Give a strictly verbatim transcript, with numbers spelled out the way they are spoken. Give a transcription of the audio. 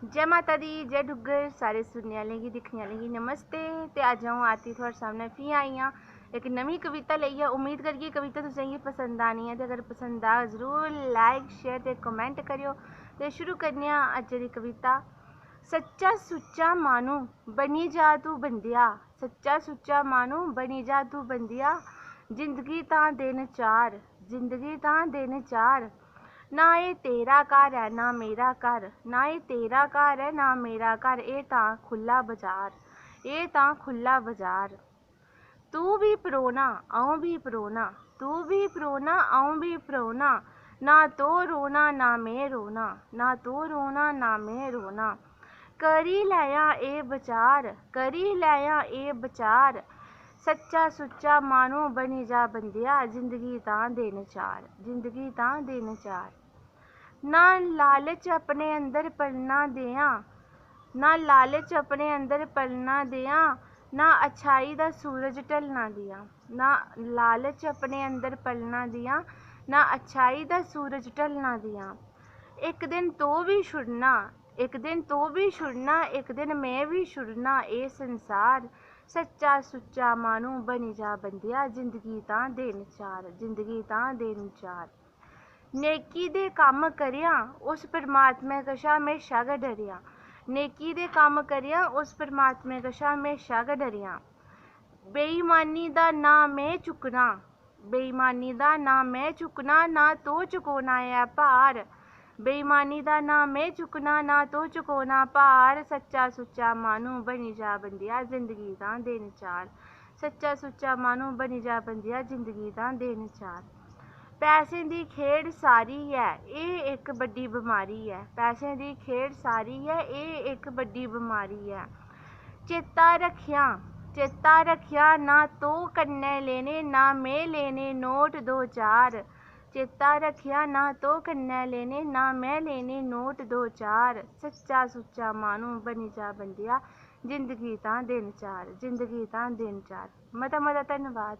जै माता दी, जै डुग्गर, सारे सुनने आह्लें गी, दिक्खने आह्लें गी नमस्ते। ते अज्ज अ'ऊं आरती थुआढ़े सामनै फ्ही आई आं इक नमीं कविता लेइयै। उम्मीद करगी कविता तुसें गी पसंद आनी ऐ, ते अगर पसंद आ, जरूर like, share ते comment करेओ। ते शुरू करने आं अज्जै दी कविता। सच्चा सुच्चा माह्नू बनी जा तू बंदेआ, सच्चा सुच्चा माह्नू बनी जा तू बंदेआ। जिंदगी तां दिन चार, जिंदगी तां दिन चार। ना एह् तेरा घर ऐ, ना मेरा घर, ना एह् तेरा घर ऐ, ना मेरा घर, एह् तां खु'ल्ला बजार, एह् तां खु'ल्ला बजार। तू बी परौह्ना, अ'ऊं बी परौह्ना, तू बी परौह्ना, अ'ऊं बी परौह्ना। ना तोह् रौह्ना, ना में रौह्ना, ना तोह् रौह्ना, ना में रौह्ना। करी लैयां एह् बचार, करी लैयां एह् बचार। सच्चा सुच्चा माह्नू बनी जा बंदेआ, जिंदगी तां दिन चार, जिंदगी तां दिन चार। ना लालच अपने अंदर पलना देआं, ना लालच अपने अंदर पलना देआं, ना अच्छाई दा सूरज ढलना देआं, ना लालच अपने अंदर पलना देआं, ना अच्छाई दा सूरज ढलना देआं। इक दिन तोह् बी छुड़ना, इक दिन तोह् बी छुड़ना, इक दिन में बी छुड़ना एह् संसार। सच्चा सुच्चा माह्नू बनी जा बंदेआ, जिंदगी तां दिन चार, जिंदगी तां दिन चार। नेकी दे कम्म करेआं, उस परमात्मै कशा म्हेशा गै डरेआं। नेकी दे कम्म करेआं, उस परमात्मै कशा म्हेशा गै डरेआं। बेईमानी दा नां में चुक्कना, बेईमानी दा नां में चुक्कना, ना तोह् चुकोना ऐ भार। बेईमानी दा नां में चुक्कना, ना तोह् चुकोना भार। सच्चा सुच्चा माह्नू बनी जा बंदेआ, जिंदगी तां दिन चार। सच्चा सुच्चा माह्नू बनी जा बंदेआ, जिंदगी तां दिन चार। पैसें दी खेढ सारी ऐ, एह् इक बड्डी बमारी ऐ। पैसें दी खेढ सारी ऐ, एह् इक बड्डी बमारी ऐ। चेता रक्खेआं, चेता रक्खेआं, ना तोह् कन्नै लेने, ना में लेने नोट दो चार। चेता रक्खेआं, ना तोह् कन्नै लेने, ना में लेने नोट दो चार। सच्चा सुच्चा माह्नू बनी जा बंदेआ, जिंदगी तां दिन चार, जिंदगी तां दिन चार। मता मता धन्नवाद।